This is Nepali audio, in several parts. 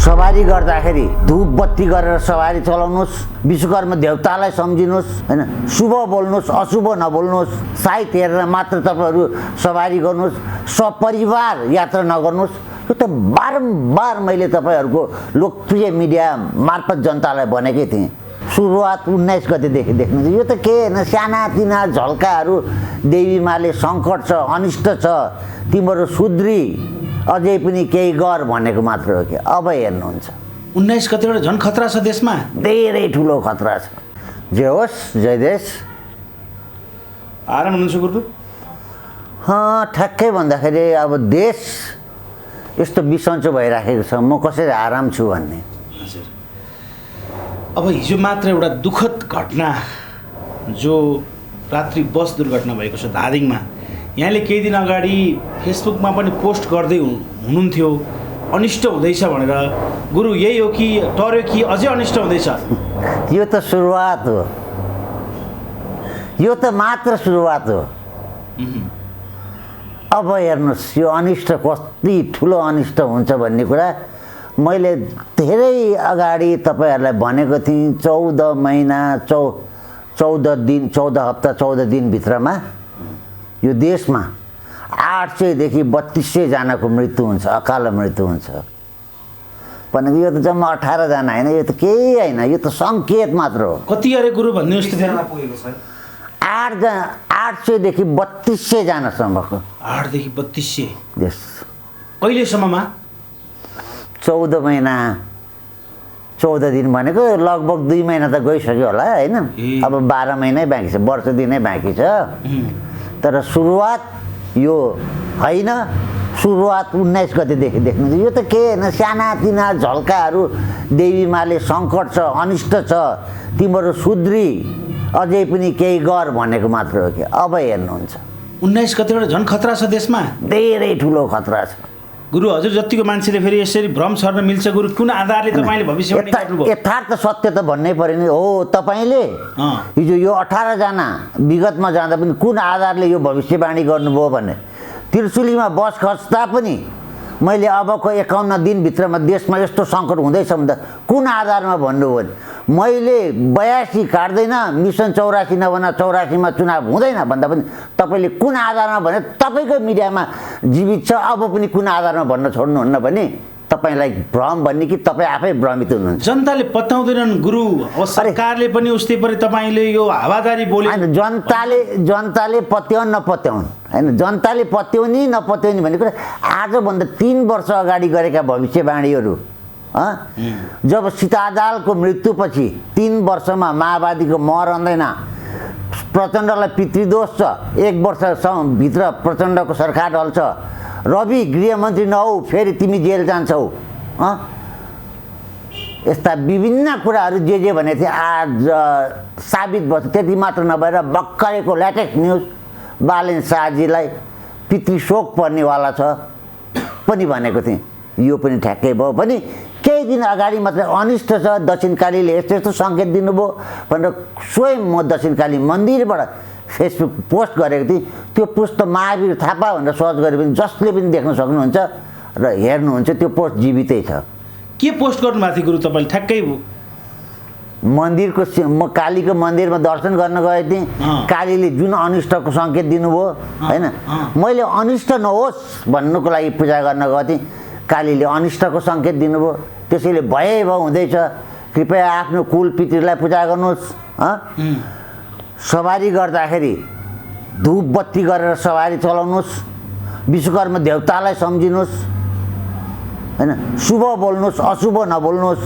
सवारी गर्दाखेरि धूप बत्ती गरेर सवारी चलाउनुहोस्, विश्वकर्मा देवतालाई सम्झिनुहोस् हैन, शुभ बोल्नुहोस्, अशुभ नबोल्नुहोस्, साइत हेरेर मात्र तपाईँहरू सवारी गर्नुहोस्, सपरिवार यात्रा नगर्नुहोस्। यो त बारम्बार मैले तपाईँहरूको लोकप्रिय मिडिया मार्फत जनतालाई भनेकै थिएँ। सुरुवात 19 गतेदेखि देख्नुहुन्छ। यो त के होइन, सानातिना झल्काहरू। देवी माले सङ्कट छ, अनिष्ट छ, तिम्रो सुध्री अझै पनि केही गर भनेको मात्र हो कि। अब हेर्नुहुन्छ 19 गतेबाट झन् खतरा छ देशमा, धेरै ठुलो खतरा छ। जे होस्, जय देश। आराम हुनुहुन्छ गुरु? ठ्याक्कै भन्दाखेरि अब देश यस्तो बिसन्चो भइराखेको छ, म कसरी आराम छु भन्ने। हजुर, अब हिजो मात्र एउटा दुःखद घटना जो रात्रि बस दुर्घटना भएको छ धादिङमा। यहाँले केही दिन अगाडि फेसबुकमा पनि पोस्ट गर्दै हुनुहुन्थ्यो अनिष्ट हुँदैछ भनेर। गुरु यही हो कि टर्यो कि अझै अनिष्ट हुँदैछ? यो त सुरुवात हो, यो त मात्र सुरुवात हो। अब हेर्नुहोस् यो अनिष्ट कति ठुलो अनिष्ट हुन्छ भन्ने कुरा मैले धेरै अगाडि तपाईँहरूलाई भनेको थिएँ। 14 महिना 14 दिन 14 हप्ता 14 दिनभित्रमा यो देशमा 800 देखि 3200 जनाको मृत्यु हुन्छ, अकाल मृत्यु हुन्छ भनेको। यो त जम्मा 18 जना होइन, यो त केही होइन, यो त सङ्केत मात्र हो। कति अरे गुरु भन्नुहोस् त? 800 देखि 3200 जनासम्मको। 8 देखि 3200 यस। कहिलेसम्ममा? 14 महिना 14 दिन भनेको लगभग 2 महिना त गइसक्यो होला होइन। अब 12 महिनै बाँकी छ, वर्ष दिनै बाँकी छ। तर सुरुवात यो होइन, सुरुवात 19 गतेदेखि देख्नुहुन्छ। यो त के होइन, सानातिना झल्काहरू। देवी माले सङ्कट छ, अनिष्ट छ, तिम्रो सुध्री अझै पनि केही गर भनेको मात्र हो कि। अब हेर्नुहुन्छ 19 गतेबाट झन् खतरा छ देशमा, धेरै ठुलो खतरा छ। गुरु हजुर जतिको मान्छेले फेरि यसरी भ्रम सर्न मिल्छ गुरु? कुन आधारले तपाईँले भविष्यवाणी गर्नुभयो? यथार्थ सत्य त भन्नै पर्यो नि। हो, तपाईँले हिजो यो 18 जना विगतमा जाँदा पनि कुन आधारले यो भविष्यवाणी गर्नुभयो भने त्रिशुलीमा बस खस्दा पनि मैले अबको 51 दिनभित्रमा देशमा यस्तो सङ्कट हुँदैछ भन्दा कुन आधारमा भन्नुभयो भने मैले 82 काट्दैन, मिसन 84 नभना 84मा चुनाव हुँदैन भन्दा पनि तपाईँले कुन आधारमा भने तपाईँको मिडियामा जीवित छ। अब पनि कुन आधारमा भन्न छोड्नुहुन्न भने तपाईँलाई भ्रम भन्ने कि तपाईँ आफै भ्रमित हुनुहुन्छ। जनताले पत्याउँदैनन् गुरु, अब सरकारले पनि उस्तै परे तपाईँले यो हावादारी बोले। होइन, जनताले पत्याउन् नपत्याउन् होइन, जनताले पत्याउने नपत्याउने भन्ने कुरा आजभन्दा 3 वर्ष अगाडि गरेका भविष्यवाणीहरू जब सीतादालको मृत्युपछि 3 वर्षमा माओवादीको मरँदैन, प्रचण्डलाई पितृदोष छ, 1 वर्षभित्र प्रचण्डको सरकार ढल्छ, रवि गृहमन्त्री नहौ फेरि तिमी जेल जान्छौ, यस्ता विभिन्न कुराहरू जे भनेको थिए आज साबित भयो। त्यति मात्र नभएर भर्खरैको ल्याटेस्ट न्युज बालेन शाहजीलाई पितृशोक पर्नेवाला छ पनि भनेको थिएँ। यो पनि ठ्याक्कै भयो पनि केही दिन अगाडि मात्रै अनिष्ट छ, दक्षिणकालीले यस्तो यस्तो सङ्केत दिनुभयो भनेर स्वयं म दक्षिणकाली मन्दिरबाट फेसबुक पोस्ट गरेको थिएँ। त्यो पोस्ट त महावीर थापा भनेर सर्च गरे पनि जसले पनि देख्न सक्नुहुन्छ र हेर्नुहुन्छ, त्यो पोस्ट जीवितै छ। के पोस्ट गर्नुभएको थियो गुरु तपाईँले? ठ्याक्कै मन्दिरको म कालीको मन्दिरमा दर्शन गर्न गएको थिएँ। कालीले जुन अनिष्टको सङ्केत दिनुभयो होइन, मैले अनिष्ट नहोस् भन्नुको लागि पूजा गर्न गएको थिएँ। कालीले अनिष्टको सङ्केत दिनुभयो, त्यसैले भए हुँदैछ। कृपया आफ्नो कुल पितृलाई पूजा गर्नुहोस्। सवारी गर्दाखेरि धूप बत्ती गरेर सवारी चलाउनुहोस्, विश्वकर्मा देवतालाई सम्झिनुहोस् होइन, शुभ बोल्नुहोस्, अशुभ नबोल्नुहोस्,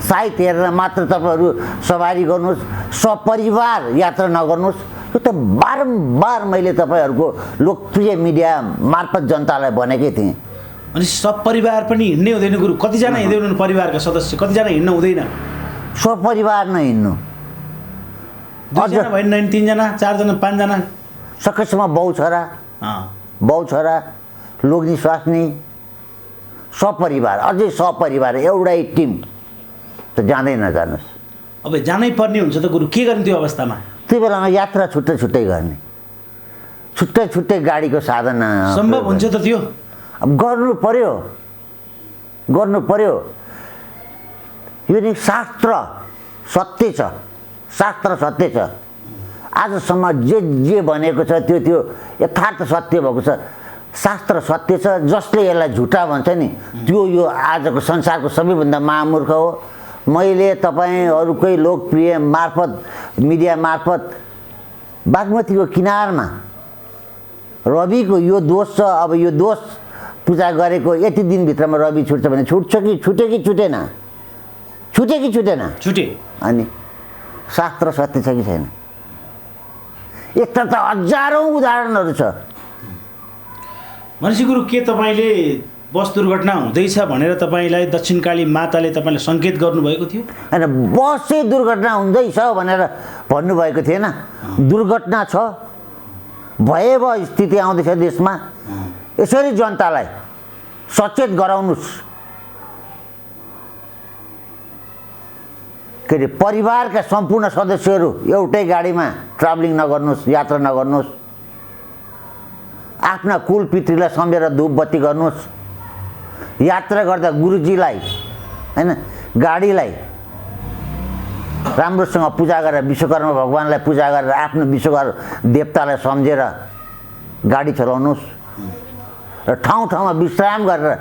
साइत हेरेर मात्र तपाईँहरू सवारी गर्नुहोस्, सपरिवार यात्रा नगर्नुहोस्। यो त बारम्बार मैले तपाईँहरूको लोकप्रिय मिडिया मार्फत जनतालाई भनेकै थिएँ। अनि सपरिवार पनि हिँड्नै हुँदैन गुरु? कतिजना हिँड्दै हुनुहुन्छ परिवारका सदस्य? कतिजना हिँड्न हुँदैन? सपरिवार नहिँड्नु। 2 जना भएन, 3 जना 4 जना 5 जना सकेसम्म बाउ छोरा लोग्ने स्वास्नी सपरिवार, अझै सपरिवार एउटै टिम त जाँदै नजानुहोस्। अब जानै पर्ने हुन्छ त गुरु, के गर्ने त्यो अवस्थामा? त्यो बेलामा यात्रा छुट्टै छुट्टै गर्ने, छुट्टै छुट्टै गाडीको साधन सम्भव हुन्छ त त्यो? अब गर्नु पर्यो। गर्नु पर्यो। यो नि शास्त्र सत्य छ, शास्त्र सत्य छ। आजसम्म जे भनेको छ त्यो यथार्थ सत्य भएको छ। शास्त्र सत्य छ। जसले यसलाई झुटा भन्छ नि त्यो यो आजको संसारको सबैभन्दा महामूर्ख हो। मैले तपाईँहरूकै लोकप्रिय मार्फत, मिडिया मार्फत बागमतीको किनारमा रविको यो दोष छ। अब यो दोष पूजा गरेको यति दिनभित्रमा रवि छुट्छ भने छुट्छ कि छुट्यो कि छुटेन? छुटे कि छुटेन? छुटे। अनि शास्त्र सत्य छ कि छैन? यस्ता त हजारौँ उदाहरणहरू छ। मनिषी गुरु, के तपाईँले बस दुर्घटना हुँदैछ भनेर तपाईँलाई दक्षिणकाली माताले तपाईँलाई सङ्केत गर्नुभएको थियो? होइन, बसै दुर्घटना हुँदैछ भनेर भन्नुभएको थिएन। दुर्घटना छ, भयावह स्थिति आउँदैछ देशमा। यसरी जनतालाई सचेत गराउनुहोस्। के अरे परिवारका सम्पूर्ण सदस्यहरू एउटै गाडीमा ट्राभलिङ नगर्नुहोस्, यात्रा नगर्नुहोस्। आफ्ना कुल पितृलाई सम्झेर धूप बत्ती गर्नुहोस्। यात्रा गर्दा गुरुजीलाई हैन, गाडीलाई राम्रोसँग पूजा गरेर, विश्वकर्मा भगवानलाई पूजा गरेर, आफ्नो विश्वकर्मा देवतालाई सम्झेर गाडी चलाउनुहोस्। र ठाउँ ठाउँमा विश्राम गरेर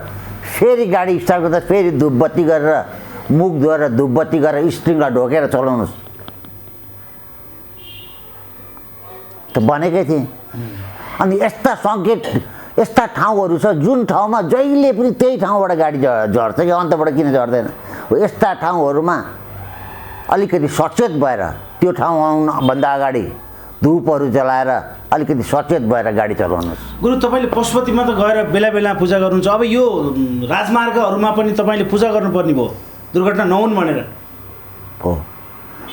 फेरि गाडी स्टार्ट गर्दा फेरि धूप बत्ती गरेर, मुख धोएर धूप बत्ती गरेर स्ट्रिङलाई ढोकेर चलाउनुहोस्। त भनेकै थिएँ। अनि यस्ता सङ्केत, यस्ता ठाउँहरू छ जुन ठाउँमा जहिले पनि त्यही ठाउँबाट गाडी झर्छ कि अन्तबाट किन झर्दैन। यस्ता ठाउँहरूमा अलिकति सचेत भएर त्यो ठाउँ आउनुभन्दा अगाडि धूपहरू जलाएर अलिकति सचेत भएर गाडी चलाउनुहोस्। गुरु, तपाईँले पशुपतिमा त गएर बेला बेला पूजा गर्नुहुन्छ। अब यो राजमार्गहरूमा पनि तपाईँले पूजा गर्नुपर्ने भयो दुर्घटना नहुन् भनेर। हो,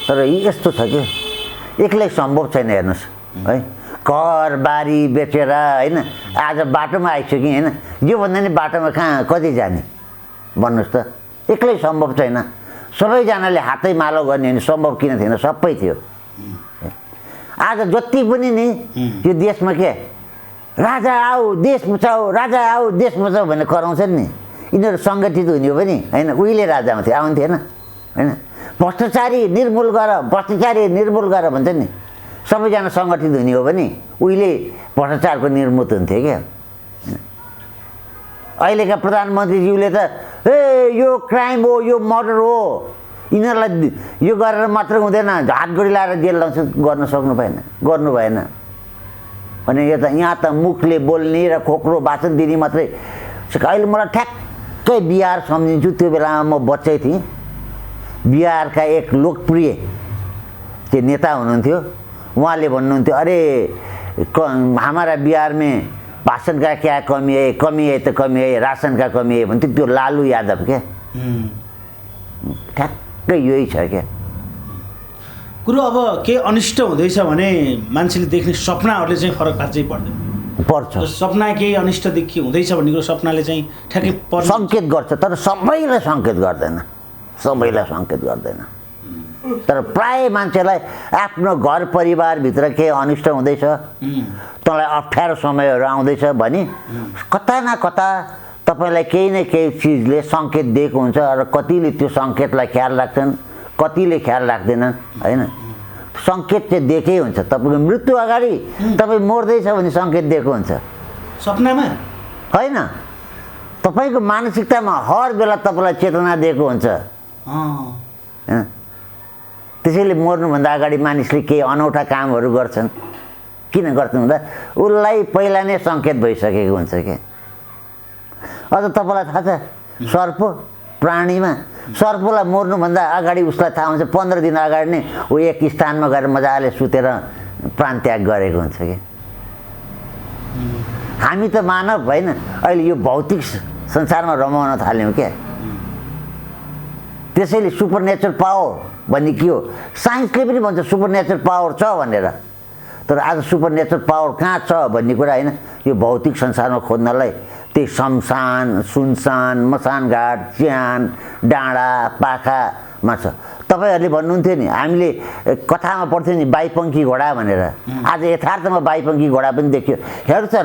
तर यस्तो छ कि एक्लै सम्भव छैन। हेर्नुहोस् है, घर बारी बेचेर होइन आज बाटोमा आइसक्यो होइन, योभन्दा नि बाटोमा कहाँ कति जाने भन्नुहोस् त? एक्लै सम्भव छैन। सबैजनाले हातै मालो गर्ने भने सम्भव किन थिएन? सबै थियो। आज जति पनि नि यो देशमा के राजा आऊ देश बचाऊ, राजा आऊ देश बचाऊ भनेर कराउँछन् नि, यिनीहरू सङ्गठित हुने हो पनि होइन। उहिले राजामा थियो, आउँथेन होइन। भ्रष्टाचारी निर्मूल गर, भ्रष्टाचारी निर्मूल गर भन्छ नि। सबैजना सङ्गठित हुने हो भने उहिले भ्रष्टाचारको निर्मुत हुन्थ्यो क्या। अहिलेका प्रधानमन्त्रीज्यूले त यो क्राइम हो, यो मर्डर हो, यिनीहरूलाई यो गरेर मात्र हुँदैन, हातगोडी लाएर जेल लाउँछ, गर्न सक्नु भएन, गर्नु भएन भने यो त यहाँ त मुखले बोल्ने र खोक्रो भाषण दिने मात्रै। अहिले मलाई ठ्याक्कै बिहार सम्झिन्छु। त्यो बेलामा म बच्चै थिएँ। बिहारका एक लोकप्रिय त्यो नेता हुनुहुन्थ्यो। उहाँले भन्नुहुन्थ्यो, अरे हमारा बिहार में भाषण का क्या कमी है, कमी है तो कमी है, राशन का कमी है भन्थ्यो। त्यो लालु यादव क्या। ठ्याक्कै यही छ क्या। गुरु, अब के अनिष्ट हुँदैछ भने मान्छेले देख्ने सपनाहरूले चाहिँ फरक पार्छै पर्छ। सपना केही अनिष्ट देखि हुँदैछ भन्ने कुरो सपनाले चाहिँ ठ्याक्कै सङ्केत गर्छ, तर सबैलाई सङ्केत गर्दैन, सबैलाई सङ्केत गर्दैन। तर प्राय मान्छेलाई आफ्नो घर परिवारभित्र केही अनिष्ट हुँदैछ, तँलाई अप्ठ्यारो समयहरू आउँदैछ भने कता न कता तपाईँलाई केही न केही चिजले सङ्केत दिएको हुन्छ। र कतिले त्यो सङ्केतलाई ख्याल राख्छन्, कतिले ख्याल राख्दैनन् होइन। सङ्केत चाहिँ दिएकै हुन्छ। तपाईँको मृत्यु अगाडि तपाईँ मर्दैछ भने सङ्केत दिएको हुन्छ सपनामा होइन। तपाईँको मानसिकतामा हर बेला तपाईँलाई चेतना दिएको हुन्छ होइन। त्यसैले मर्नुभन्दा अगाडि मानिसले केही अनौठा कामहरू गर्छन्। किन गर्छन् भन्दा उसलाई पहिला नै सङ्केत भइसकेको हुन्छ क्या। अझ तपाईँलाई थाहा छ सर्प प्राणीमा, सर्पलाई मर्नुभन्दा अगाडि उसलाई थाहा हुन्छ 15 दिन अगाडि नै ऊ एक स्थानमा गएर मजाले सुतेर प्राण त्याग गरेको हुन्छ क्या। हामी त मानव होइन, अहिले यो भौतिक संसारमा रमाउन थाल्यौँ क्या। त्यसैले सुपर नेचर पावर भन्ने के हो? साइन्सले पनि भन्छ सुपर नेचर पावर छ भनेर। तर आज सुपर नेचर पावर कहाँ छ भन्ने कुरा होइन। यो भौतिक संसारमा खोज्नलाई त्यही शमशान, सुनसान, मसानघाट, च्यान, डाँडा, पाखामा छ। तपाईँहरूले भन्नुहुन्थ्यो नि, हामीले कथामा पढ्थ्यो नि बाइपङ्खी घोडा भनेर। आज यथार्थमा बाइपङ्खी घोडा पनि देखियो। हेर्नु त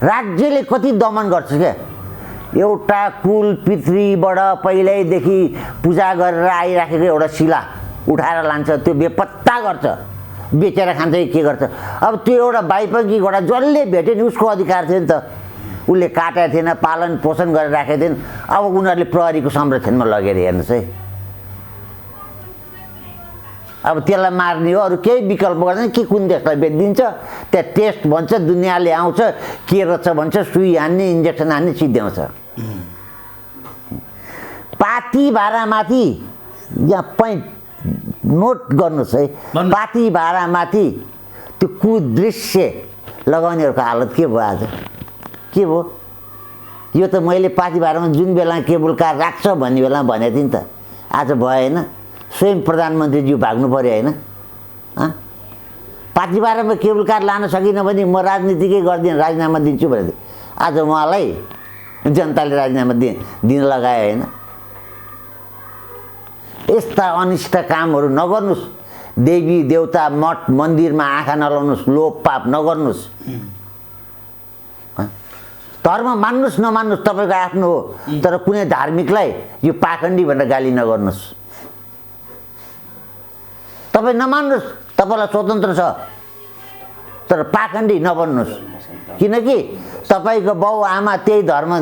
राज्यले कति दमन गर्छ क्या। एउटा कुल पितृबाट पहिल्यैदेखि पूजा गरेर आइराखेको एउटा शिला उठाएर लान्छ, त्यो बेपत्ता गर्छ, बेचेर खान्छ कि के गर्छ। अब त्यो एउटा बाइपङ्की घोडा जसले भेट्यो नि उसको अधिकार थियो नि त, उसले काटेको थिएन, पालन पोषण गरेर राखेको थिएन। अब उनीहरूले प्रहरीको संरक्षणमा लगेर हेर्नुहोस् है, अब त्यसलाई मार्ने हो, अरू केही विकल्प गर्दैन कि कुन देशलाई बेचिदिन्छ, त्यहाँ टेस्ट भन्छ, दुनियाँले आउँछ, के रहेछ भन्छ, सुई हान्ने, इन्जेक्सन हान्ने, सिद्ध्याउँछ। पाती भारामाथि यहाँ पोइन्ट नोट गर्नुहोस् है, पाती भारामाथि त्यो कुदृश्य लगाउनेहरूको हालत के भयो आज? के भयो? यो त मैले पाती भारामा जुन बेला केबल कार राख्छ भन्ने बेला भनेको थिएँ नि त, आज भएन। स्वयं प्रधानमन्त्रीज्यू भाग्नु पऱ्यो होइन? पाती भारामा केबल कार लान सकिनँ भने म राजनीतिकै गर्दिनँ, राजीनामा दिन्छु भनेको थिएँ। आज उहाँलाई जनताले राजीनामा दिन लगायो होइन? यस्ता अनिष्ट कामहरू नगर्नुहोस्, देवी देवता मठ मन्दिरमा आँखा नलाउनुहोस्, लोभ पाप नगर्नुहोस्। धर्म मान्नुहोस् नमान्नुहोस् तपाईँको आफ्नो हो, तर कुनै धार्मिकलाई यो पाखण्डी भनेर गाली नगर्नुहोस्। तपाईँ नमान्नुहोस्, तपाईँलाई स्वतन्त्र छ, तर पाखण्डी नबन्नुहोस्। किनकि तपाईँको बाउ आमा त्यही धर्म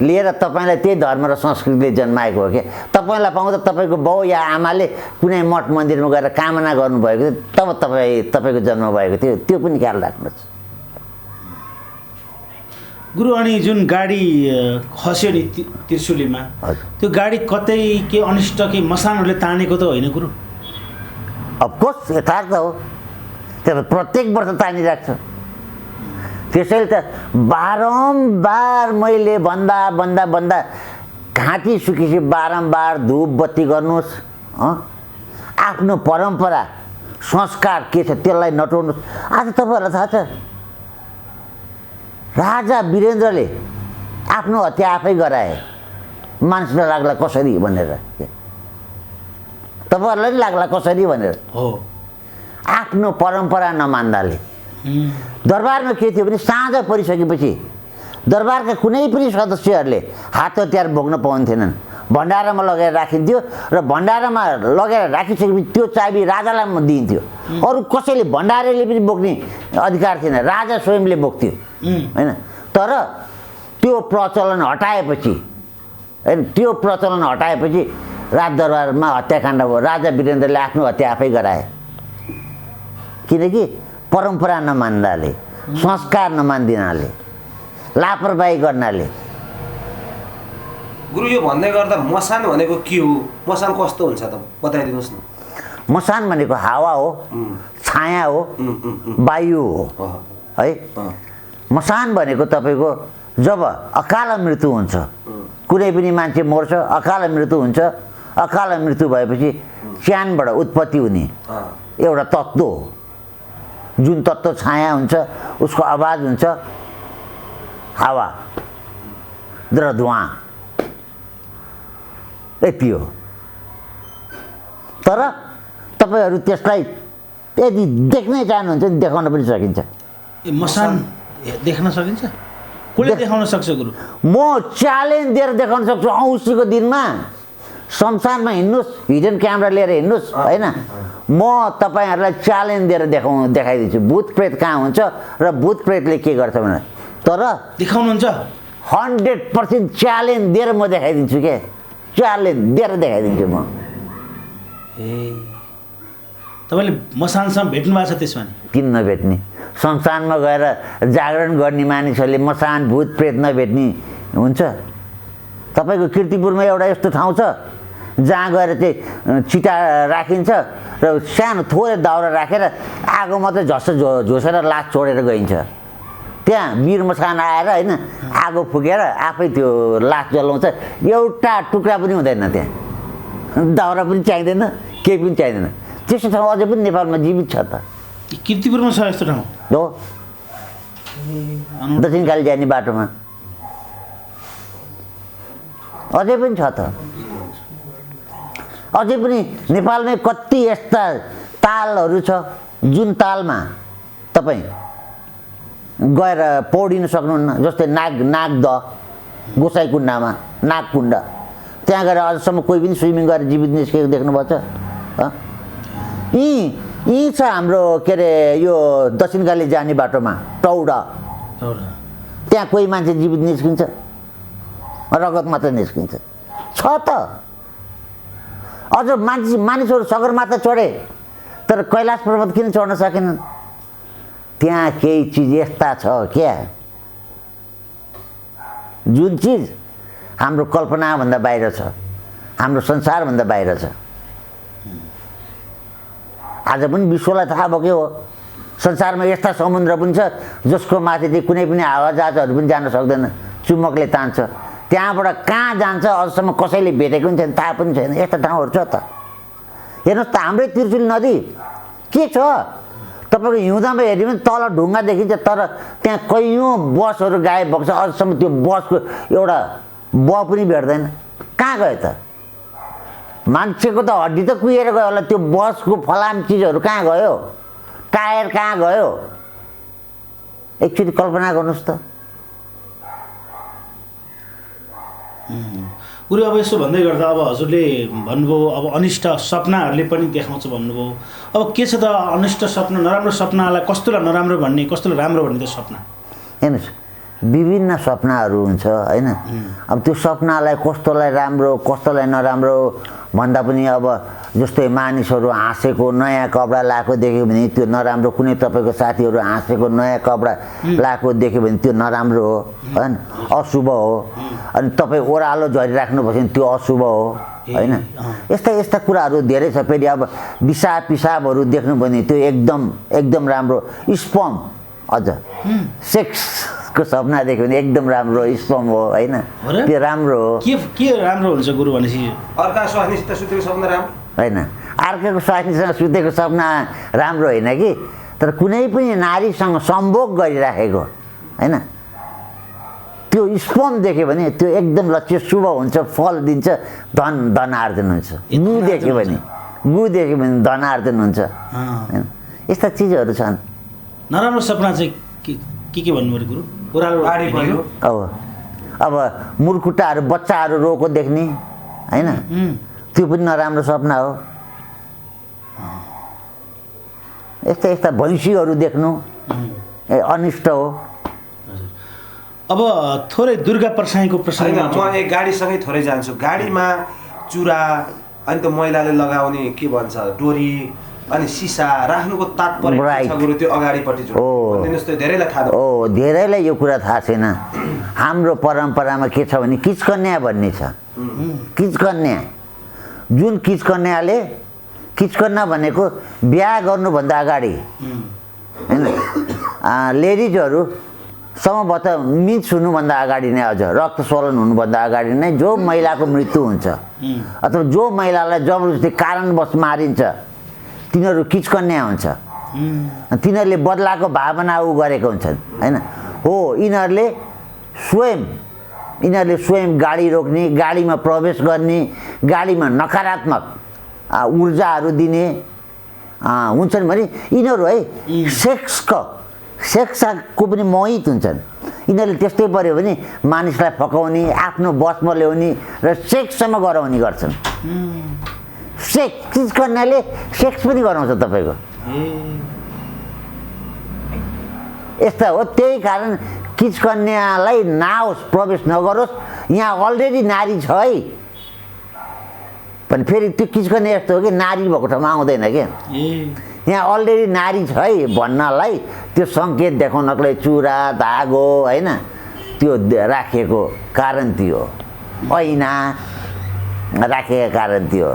लिएर तपाईँलाई त्यही धर्म र संस्कृतिले जन्माएको हो क्या। तपाईँलाई पाउँदा तपाईँको बाउ या आमाले कुनै मठ मन्दिरमा गएर कामना गर्नुभएको थियो, तब तपाईँको जन्म भएको थियो, त्यो पनि ख्याल राख्नुहोस्। गुरु, अनि जुन गाडी खस्यो नि त्रिशुलीमा, त्यो गाडी कतै के अनिष्ट के मसानहरूले तानेको त होइन गुरु? अफकोर्स यथार्थ हो, त्यो प्रत्येक वर्ष तानिरहेको छ। त्यसैले त बारम्बार मैले भन्दा घाँटी सुकेपछि बारम्बार धुप बत्ती गर्नुहोस्, आफ्नो परम्परा संस्कार के छ त्यसलाई नटोर्नुहोस्। आज तपाईँहरूलाई थाहा छ राजा वीरेन्द्रले आफ्नो हत्या आफै गराए, मानिसलाई लाग्ला कसरी भनेर, तपाईँहरूलाई नि लाग्ला कसरी भनेर हो। आफ्नो परम्परा नमान्दाले दरबारमा के थियो भने साँझ परिसकेपछि दरबारका कुनै पनि सदस्यहरूले हात हतियार बोक्न पाउँथेनन्, भण्डारामा लगेर राखिन्थ्यो र भण्डारामा लगेर राखिसकेपछि त्यो चाबी राजालाई दिइन्थ्यो। अरू कसैले भण्डारीले पनि बोक्ने अधिकार थिएन, राजा स्वयंले बोक्थ्यो होइन। तर त्यो प्रचलन हटाएपछि राजदरबारमा हत्याकाण्ड भयो, राजा वीरेन्द्रले आफ्नो हत्या आफै गराए। किनकि परम्परा नमान्दाले, संस्कार नमान्दिनाले, लापरवाही गर्नाले। गुरु, यो भन्दै गर्दा मसान भनेको के हो, मसान कस्तो हुन्छ त बताइदिनुहोस् न। मसान भनेको हावा हो, छाया हो, वायु हो है। मसान भनेको तपाईँको जब अकाल मृत्यु हुन्छ, कुनै पनि मान्छे मर्छ, अकाल मृत्यु हुन्छ, अकाल मृत्यु भएपछि च्यानबाट उत्पत्ति हुने एउटा तत्त्व हो। जुन तत्त्व छाया हुन्छ उसको आवाज हुन्छ हावा र धुवाँ, यति हो। तर तपाईँहरू त्यसलाई यदि देख्नै चाहनुहुन्छ भने देखाउन पनि सकिन्छ। मसान देख्न सकिन्छ? कसले देखाउन सक्छ गुरु? म च्यालेन्ज दिएर देखाउन सक्छु। औँसीको दिनमा शमशानमा हिँड्नुहोस्, हिडन क्यामेरा लिएर हिँड्नुहोस् होइन, म तपाईँहरूलाई च्यालेन्ज दिएर देखाइदिन्छु भूत प्रेत कहाँ हुन्छ र भूत प्रेतले के गर्छ भनेर। तर देखाउनुहुन्छ? 100% च्यालेन्ज दिएर म देखाइदिन्छु के, च्यालेन्ज दिएर देखाइदिन्छु म। तपाईँले मसानसँग भेट्नु भएको छ त्यसमा? किन नभेट्ने? शमशानमा गएर जागरण गर्ने मानिसहरूले मसान भूत प्रेत नभेट्ने हुन्छ? तपाईँको कीर्तिपुरमा एउटा यस्तो ठाउँ छ जहाँ गएर चाहिँ चिता राखिन्छ र सानो थोरै दाउरा राखेर आगो मात्रै झोसेर लास छोडेर गइन्छ। त्यहाँ वीर मसान आएर होइन आगो फुकेर आफै त्यो लास जलाउँछ, एउटा टुक्रा पनि हुँदैन, त्यहाँ दाउरा पनि चाहिँदैन, केही पनि चाहिँदैन। त्यस्तो ठाउँ अझै पनि नेपालमा जीवित छ त। कीर्तिपुरमा छ यस्तो ठाउँ? हो, दक्षिणकाली जाने बाटोमा अझै पनि छ त। अझै पनि नेपालमै कति यस्ता तालहरू छ जुन तालमा तपाईँ गएर पौडिन सक्नुहुन्न। जस्तै नागदह गोसाइकुण्डमा नागकुण्ड त्यहाँ गएर अझसम्म कोही पनि स्विमिङ गरेर जीवित निस्केको देख्नुभएको छ? यी छ हाम्रो के अरे यो दक्षिणकाली जाने बाटोमा टौडा, त्यहाँ कोही मान्छे जीवित निस्किन्छ? रगत मात्र निस्किन्छ। छ त अझ मानिसहरू सगरमाथा चढे तर कैलाश पर्वत किन चढ्न सकेनन्? त्यहाँ केही चिज यस्ता छ क्या जुन चिज हाम्रो कल्पनाभन्दा बाहिर छ, हाम्रो संसारभन्दा बाहिर छ। आज पनि विश्वलाई थाहा भयो के हो संसारमा यस्ता समुद्र पनि छ जसको माथि कुनै पनि हावाजहाजहरू पनि जान सक्दैन, चुम्बकले तान्छ। त्यहाँबाट कहाँ जान्छ अझसम्म कसैले भेटेको पनि छैन, थाहा पनि छैन। यस्ता ठाउँहरू छ त। हेर्नुहोस् त हाम्रै त्रिशुली नदी के छ तपाईँको हिउँदामा हेऱ्यो भने तल ढुङ्गा देखिन्छ तर त्यहाँ कैयौँ बसहरू गायब भएको छ। अझसम्म त्यो बसको एउटा पनि भेट्दैन। कहाँ गयो त? मान्छेको त हड्डी त कुहिएर गयो होला, त्यो बसको फलाम चिजहरू कहाँ गयो? टायर कहाँ गयो? एकचोटि कल्पना गर्नुहोस् त। गुरु अब यसो भन्दै गर्दा अब हजुरले भन्नुभयो अब अनिष्ट सपनाहरूले पनि देखाउँछ भन्नुभयो। अब के छ त अनिष्ट सपना, नराम्रो सपनालाई कस्तोलाई नराम्रो भन्ने, कस्तोलाई राम्रो भन्ने त सपना? हेर्नुहोस् विभिन्न सपनाहरू हुन्छ होइन। अब त्यो सपनालाई कस्तोलाई राम्रो कस्तोलाई नराम्रो भन्दा पनि अब जस्तै मानिसहरू हाँसेको नयाँ कपडा लाएको देख्यो भने त्यो नराम्रो, कुनै तपाईँको साथीहरू हाँसेको नयाँ कपडा लाएको देख्यो भने त्यो नराम्रो हो होइन, अशुभ हो। अनि तपाईँ ओह्रालो झरिराख्नुभयो भने त्यो अशुभ हो होइन। यस्ता यस्ता कुराहरू धेरै छ। फेरि अब पिसाबहरू देख्नु भने त्यो एकदम राम्रो। स्पर्म अझ सेक्सको सपना देख्यो भने एकदम राम्रो स्पर्म हो होइन, त्यो राम्रो हो। के राम्रो हुन्छ गुरु भनेपछि? अर्का स्वास्नीसित सुतेको सपना राम्रो होइन, अर्काको स्वास्नीसँग सुतेको सपना राम्रो होइन कि, तर कुनै पनि नारीसँग सम्भोग गरिराखेको होइन त्यो स्पर्म देख्यो भने त्यो एकदम लक्ष्य शुभ हुन्छ, फल दिन्छ, धन आर्जन हुन्छ। गु देख्यो भने धन आर्जन हुन्छ होइन। यस्ता चिजहरू छन्। नराम्रो सपना चाहिँ के भन्नुभयो गुरु? ओह्रालो अब मुर्कुट्टाहरू बच्चाहरू रोएको देख्ने होइन, त्यो पनि नराम्रो सपना हो। यस्ता भैँसीहरू देख्नु अनिष्ट हो। अब थोरै दुर्गा प्रसाईको प्रसङ्ग म एक गाडीसँगै थोरै जान्छु। गाडीमा चुरा अनि त्यो महिलाले लगाउने के भन्छ डोरी अनि सिसा राख्नुको तात्पर्य छ गुरु? त्यो अगाडिपट्टि धेरैलाई थाहा हो। धेरैलाई यो कुरा थाहा छैन। हाम्रो परम्परामा के छ भने किचकन्या भन्ने छ। किचकन्या जुन किचकन्या भनेको बिहा गर्नुभन्दा अगाडि होइन, लेडिजहरू सम्भवतः मिन्स हुनुभन्दा अगाडि नै, अझ रक्तस्वलन हुनुभन्दा अगाडि नै जो महिलाको मृत्यु हुन्छ अथवा जो महिलालाई जबरजस्ती कारणवश मारिन्छ तिनीहरू किचकन्या हुन्छ। तिनीहरूले बदलाको भावना गरेको हुन्छन् होइन। हो यिनीहरूले स्वयं गाडी रोक्ने, गाडीमा प्रवेश गर्ने, गाडीमा नकारात्मक ऊर्जाहरू दिने हुन्छन् भने यिनीहरू है सेक्सको पनि मोहित हुन्छन्। यिनीहरूले त्यस्तै पर्यो भने मानिसलाई फकाउने, आफ्नो बसमा ल्याउने र सेक्ससम्म गराउने गर्छन्। किचकन्याले सेक्स पनि गराउँछ तपाईँको। यस्ता हो। त्यही कारण किचकन्यालाई नआओस्, प्रवेश नगरोस्। यहाँ अलरेडी नारी छ है भने फेरि त्यो किचकन्या यस्तो हो कि नारी भएको ठाउँमा आउँदैन क्या। यहाँ अलरेडी नारी छ है भन्नलाई त्यो सङ्केत देखाउनलाई चुरा धागो होइन त्यो राखेको कारण त्यो ऐना राखेको कारण त्यो।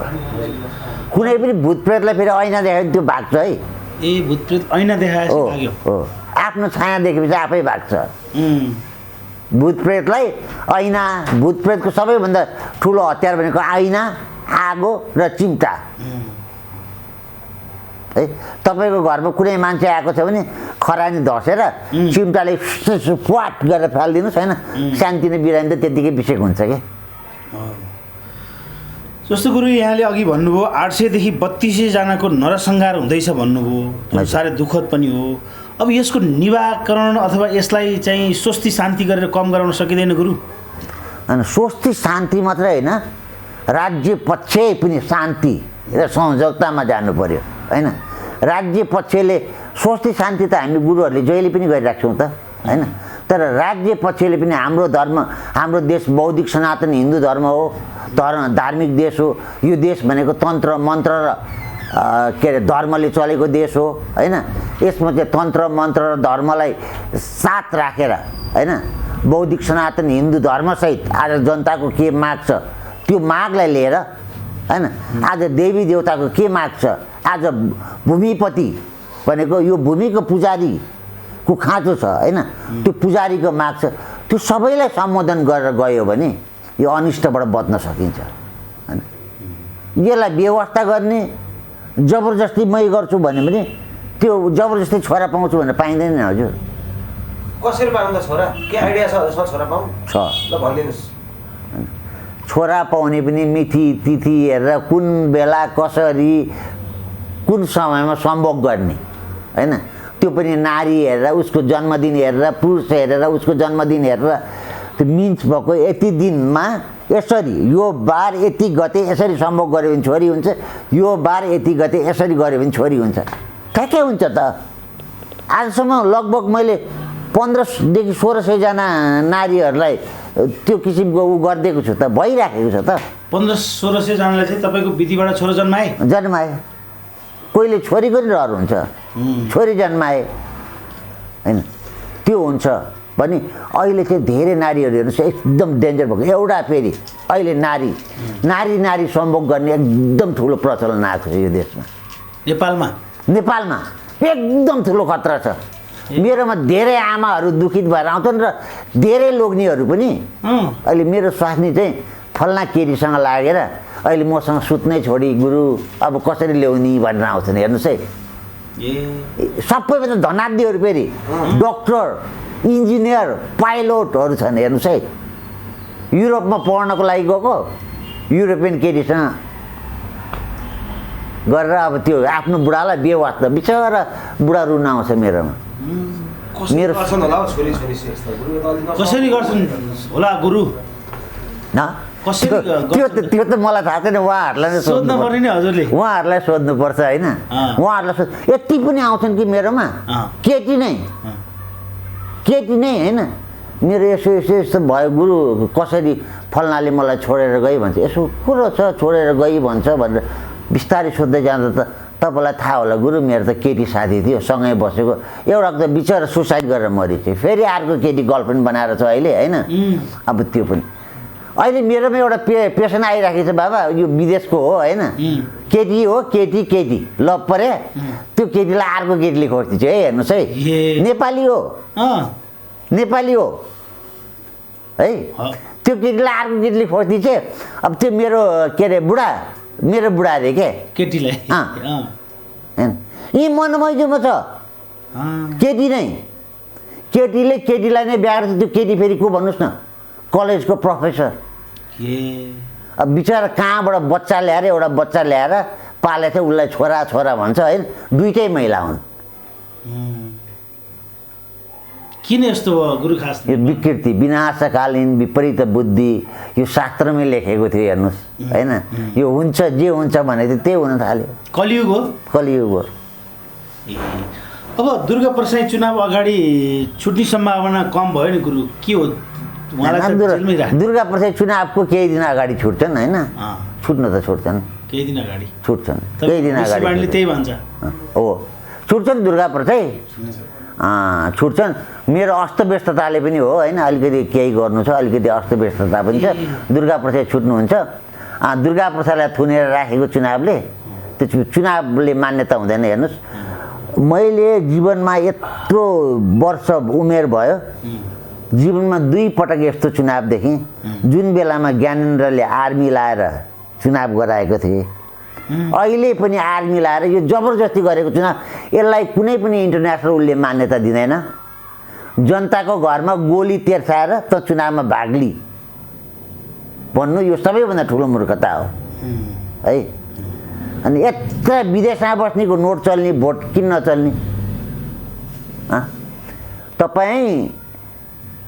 कुनै पनि भूतप्रेतलाई फेरि ऐना देखायो त्यो भाग्छ है। भूतप्रेत ऐना देखायो हो, आफ्नो छाया देखेपछि आफै भाग्छ। भूतप्रेतलाई ऐना, भूतप्रेतको सबैभन्दा ठुलो हतियार भनेको ऐना, आगो र चिम्टा है। तपाईँको घरमा कुनै मान्छे आएको छ भने खरानी धसेर चिम्टाले फ्वाट गरेर फालिदिनुहोस् होइन, शान्ति नै बिरामी त त्यतिकै बिसेको हुन्छ क्या। जस्तो गुरु यहाँले अघि भन्नुभयो 800 देखि 3200 जनाको नरसंहार हुँदैछ भन्नुभयो, साह्रै दुःखद पनि हो। अब यसको निवारण अथवा यसलाई चाहिँ स्वस्ति शान्ति गरेर कम गराउन सकिँदैन गुरु? अनि स्वस्ति शान्ति मात्रै होइन, राज्य पक्ष पनि शान्ति र संयोजकतामा जानु पर्यो होइन। राज्य पक्षले स्वस्ति शान्ति त हामी गुरुहरूले जहिले पनि गरिरहेको छौँ त होइन, तर राज्य पक्षले पनि हाम्रो धर्म, हाम्रो देश बौद्धिक सनातन हिन्दू धर्म हो, धार्मिक देश हो। यो देश भनेको तन्त्र मन्त्र र के अरे धर्मले चलेको देश हो होइन। यसमा चाहिँ तन्त्र मन्त्र र धर्मलाई साथ राखेर होइन, बौद्धिक सनातन हिन्दू धर्मसहित आज जनताको के माग छ त्यो मागलाई लिएर होइन, आज देवी देवताको के माग छ, आज भूमिपति भनेको यो भूमिको पुजारीको खाँचो छ होइन, त्यो पुजारीको माग छ, त्यो सबैलाई सम्बोधन गरेर गयो भने यो अनिष्टबाट बच्न सकिन्छ होइन। यसलाई व्यवस्था गर्ने जबरजस्ती मै गर्छु भने पनि त्यो जबरजस्ती छोरा पाउँछु भनेर पाइँदैन नि हजुर। कसरी पाउँ त छोरा? के आइडिया छ छोरा पाउँ? छ ल भनिदिनुहोस्। छोरा पाउने पनि मिति तिथि हेरेर कुन बेला कसरी कुन समयमा सम्भोग गर्ने होइन, त्यो पनि नारी हेरेर उसको जन्मदिन हेरेर, पुरुष हेरेर उसको जन्मदिन हेरेर त्यो मिन्स भएको यति दिनमा यसरी यो बार यति गते यसरी सम्भोग गऱ्यो भने छोरी हुन्छ, यो बार यति गते यसरी गऱ्यो भने छोरी हुन्छ। ठ्याक्कै हुन्छ त। आजसम्म लगभग मैले 1500 देखि 1600जना नारीहरूलाई त्यो किसिमको ऊ गरिदिएको छु त, भइराखेको छ त। 1500-1600 जनालाई चाहिँ तपाईँको विधिबाट छोरा जन्माए। कोहीले छोरीको नि रहर हुन्छ, छोरी जन्माए होइन, त्यो हुन्छ भने अहिले चाहिँ धेरै नारीहरू हेर्नुहोस् एकदम डेन्जर भएको। एउटा फेरि अहिले नारी सम्भोग गर्ने एकदम ठुलो प्रचलन आएको छ यो देशमा। नेपालमा एकदम ठुलो खतरा छ। मेरोमा धेरै आमाहरू दुखित भएर आउँछन् र धेरै लोग्नेहरू पनि अहिले मेरो स्वास्नी चाहिँ फल्ना केटीसँग लागेर अहिले मसँग सुत्नै छोडी गुरु अब कसरी ल्याउने भनेर आउँछन्। हेर्नुहोस् है, सबैमा त धनाढ्यहरू फेरि डक्टर इन्जिनियर पाइलटहरू छन्। हेर्नुहोस् है, युरोपमा पढ्नको लागि गएको युरोपियन केटीसँग गरेर अब त्यो आफ्नो बुढालाई बेवास्ता, बिचरा बुढा रुन आउँछ मेरोमा। मेरो कसरी गर्छन् होला गुरु? त्यो त मलाई थाहा छैन, उहाँहरूलाई नै सोध्नु पर्ने नि हजुरले। उहाँहरूलाई सोध्नुपर्छ होइन। उहाँहरूलाई यति पनि आउँछन् कि मेरोमा केटी नै होइन, मेरो यसो भयो गुरु कसरी फल्नाले मलाई छोडेर गई भन्छ, यसो कुरो छ छोडेर गई भन्छ भनेर बिस्तारै सोध्दै जाँदा त तपाईँलाई थाहा होला गुरु मेरो त केटी साथी थियो सँगै बसेको, एउटा त बिचरा सुसाइड गरेर मरिथियो, फेरि अर्को केटी गर्लफ्रेन्ड बनाएर छ अहिले होइन। अब त्यो पनि अहिले मेरोमा एउटा पेसन आइराखेको छ बाबा, यो विदेशको हो होइन, केटी हो केटी लभ परे त्यो केटीलाई अर्को केटीले खोज्दैछ है। हेर्नुहोस् है, नेपाली हो है, त्यो केटीलाई अर्को केटीले खोज्दैछ। अब त्यो मेरो के अरे मेरो बुढा अरे के केटीलाई यी मनमैजुमा छ केटी नै, केटीले केटीलाई नै बिहा गर्छ। त्यो केटी फेरि को भन्नुहोस् न, कलेजको प्रोफेसर। अब बिचरा कहाँबाट बच्चा ल्याएर एउटा बच्चा ल्याएर पालेको थियो, उसलाई छोरा भन्छ होइन, दुइटै महिला हुन्। किन यस्तो भयो गुरु खास? यो विकृति, विनाशकालीन विपरीत बुद्धि, यो शास्त्रमै लेखेको थियो हेर्नुहोस् होइन। यो हुन्छ जे हुन्छ भने त्यही हुन थाल्यो। कलियुग हो। अब दुर्गा प्रसाई चुनाव अगाडि छुट्ने सम्भावना कम भयो नि गुरु, के हो? दुर्गा प्रसाई चुनावको केही दिन अगाडि छुट्छन् होइन, छुट्न त छुट्छन्, केही दिन अगाडि छुट्छन्, केही दिन अगाडि त्यही भन्छ हो, छुट्छन् दुर्गा प्रसाई छुट्छन्। मेरो अस्तव्यस्तताले पनि हो होइन, अलिकति केही गर्नु छ, अलिकति अस्तव्यस्तता पनि छ, दुर्गा प्रसाद छुट्नुहुन्छ। दुर्गा प्रसादलाई थुनेर राखेको चुनावले, त्यो चुनावले मान्यता हुँदैन। हेर्नुहोस्, मैले जीवनमा यत्रो वर्ष उमेर भयो, जीवनमा 2 पटक यस्तो चुनाव देखेँ जुन बेलामा ज्ञानेन्द्रले आर्मी लाएर चुनाव गराएको थिए। अहिले पनि आर्मी लाएर यो जबरजस्ती गरेको चुनाव, यसलाई कुनै पनि इन्टरनेसनल उसले मान्यता दिँदैन। जनताको घरमा गोली तेर्साएर त चुनावमा भाग लि भन्नु यो सबैभन्दा ठुलो मूर्खता हो है। अनि यत्र विदेशमा बस्नेको नोट चल्ने, भोट किन नचल्ने? तपाईँ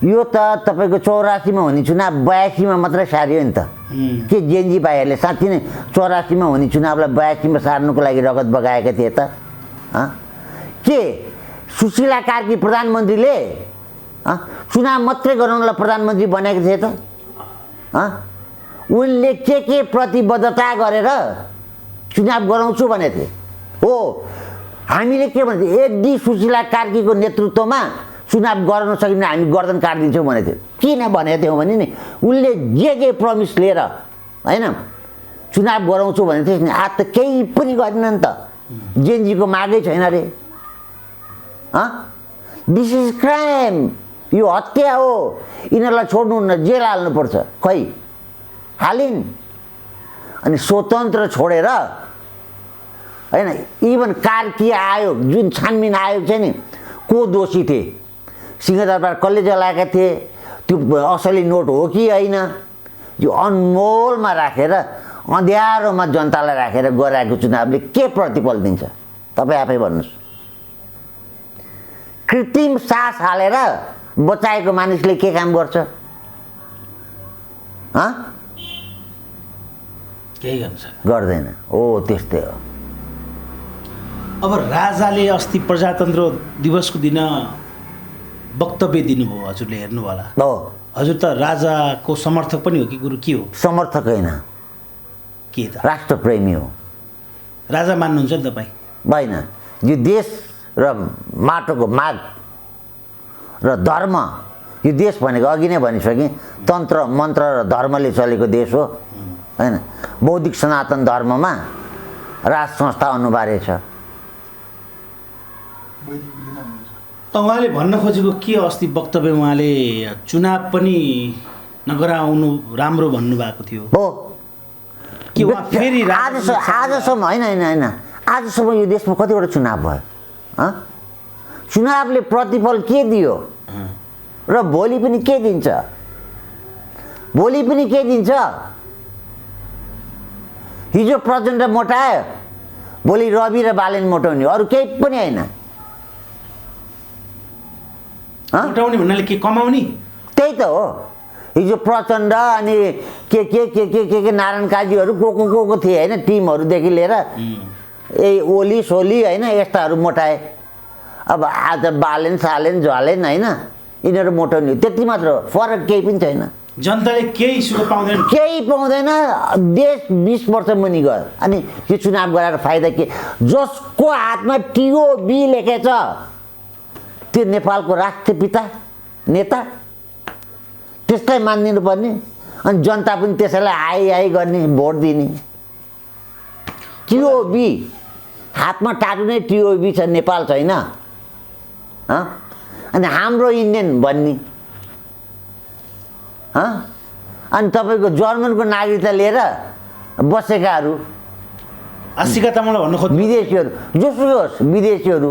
यो त तपाईँको 84मा हुने चुनाव 82मा मात्रै सारियो नि त के जेएनजी भाइहरूले साँच्ची नै 84मा हुने चुनावलाई 82मा सार्नुको लागि रगत बगाएका थिए त के सुशीला कार्की प्रधानमन्त्रीले चुनाव मात्रै गराउनलाई प्रधानमन्त्री बनेको थिए त उनले के प्रतिबद्धता गरेर चुनाव गराउँछु भनेको थिए हो हामीले के भन्थ्यो यदि सुशीला कार्कीको नेतृत्वमा चुनाव गराउन सकिन्न हामी गर्दन काटिदिन्छौँ भनेको थियो किन भनेको थियौँ भने नि उनले जे प्रमिस लिएर होइन चुनाव गराउँछु भनेको थियो नि आज त केही पनि गरेन नि त जेएनजीको मागै छैन अरे दिस इज क्राइम यो हत्या हो यिनीहरूलाई छोड्नुहुन्न जेल हाल्नुपर्छ खै हालिन् अनि स्वतन्त्र छोडेर होइन इभन कार्की आयोग जुन छानबिन आयोग छ नि को दोषी थिए सिंहदरबार कसले जलाएका थिए त्यो असली नोट हो कि होइन यो अनमोलमा राखेर अँध्यारोमा जनतालाई राखेर गराएको चुनावले के प्रतिफल दिन्छ तपाईँ आफै भन्नुहोस् कृत्रिम सास हालेर बचाएको मानिसले के काम गर्छ केही गर्दैन हो त्यस्तै हो अब राजाले अस्ति प्रजातन्त्र दिवसको दिन वक्तव्य दिनुभयो हजुरले हेर्नु होला हो हजुर त राजाको समर्थक पनि हो कि गुरु के हो समर्थक होइन के त राष्ट्रप्रेमी हो राजा मान्नुहुन्छ नि तपाईँ होइन यो देश र माटोको माग र धर्म यो देश भनेको अघि नै भनिसकेँ तन्त्र मन्त्र र धर्मले चलेको देश हो होइन बौद्धिक सनातन धर्ममा राज संस्था अनिवार्य छ उहाँले भन्न खोजेको के अस्ति वक्तव्य उहाँले चुनाव पनि नगराउनु राम्रो भन्नुभएको थियो हो कि उहाँ फेरि आजसम्म होइन आजसम्म यो देशमा कतिवटा चुनाव भयो चुनावले प्रतिफल के दियो र भोलि पनि के दिन्छ हिजो प्रचण्ड मोटायो भोलि रवि र बालेन मोटाउने अरू केही पनि होइन मोटाउने भन्नाले के कमाउने त्यही त हो हिजो प्रचण्ड अनि के नारायण काजीहरू को थिए होइन टिमहरूदेखि लिएर ओली सोली होइन यस्ताहरू मोटाए अब आज बालेन सालेन झलेन होइन यिनीहरू मोटाउने त्यति मात्र हो फरक केही पनि छैन जनताले केही सुख पाउँदैन केही पाउँदैन देश 20 वर्ष मुनि गयो अनि यो चुनाव गराएर फाइदा के जसको हातमा टिओबी लेखेछ त्यो नेपालको राष्ट्रपिता नेता त्यसलाई मानिदिनु पर्ने अनि जनता पनि त्यसैलाई आइ गर्ने भोट दिने टिओबी हातमा टाट्ने टिओबी छ नेपाल छैन अनि हाम्रो इन्डियन भन्ने अनि तपाईँको जर्मनको नागरिकता लिएर बसेकाहरू आशिका मलाई भन्नु खोज्नु विदेशीहरू जोसुकै होस् विदेशीहरू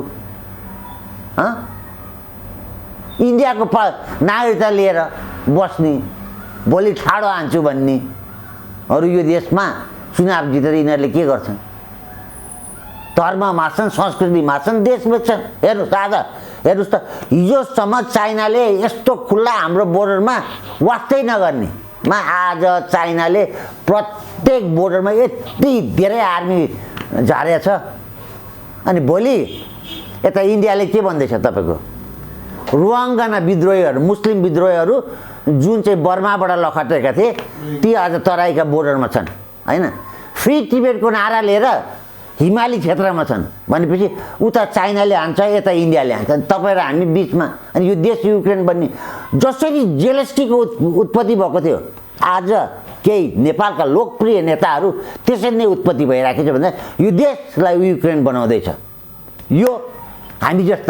इन्डियाको नागरिकता लिएर बस्ने भोलि ठाडो हान्छु भन्नेहरू यो देशमा चुनाव जितेर यिनीहरूले के गर्छन् धर्म मार्छन् संस्कृति मार्छन् देश बेच्छन् हेर्नुहोस् आज हेर्नुहोस् त हिजोसम्म चाइनाले यस्तो खुल्ला हाम्रो बोर्डरमा वास्तै नगर्नेमा आज चाइनाले प्रत्येक बोर्डरमा यति धेरै आर्मी झारेछ अनि भोलि यता इन्डियाले के भन्दैछ तपाईँको रुवाङ्गाना विद्रोहीहरू मुस्लिम विद्रोहीहरू जुन चाहिँ बर्माबाट लखटेका थिए ती आज तराईका बोर्डरमा छन् होइन फ्री टिबेटको नारा लिएर हिमाली क्षेत्रमा छन् भनेपछि उता चाइनाले हान्छ यता इन्डियाले हान्छ तपाईँ र हामी बिचमा अनि यो देश युक्रेन बन्ने जसरी जेलेस्कीको उत्पत्ति भएको थियो आज केही नेपालका लोकप्रिय नेताहरू त्यसरी नै उत्पत्ति भइराखेको छ भन्दा यो देशलाई युक्रेन बनाउँदैछ यो हामी जस्ता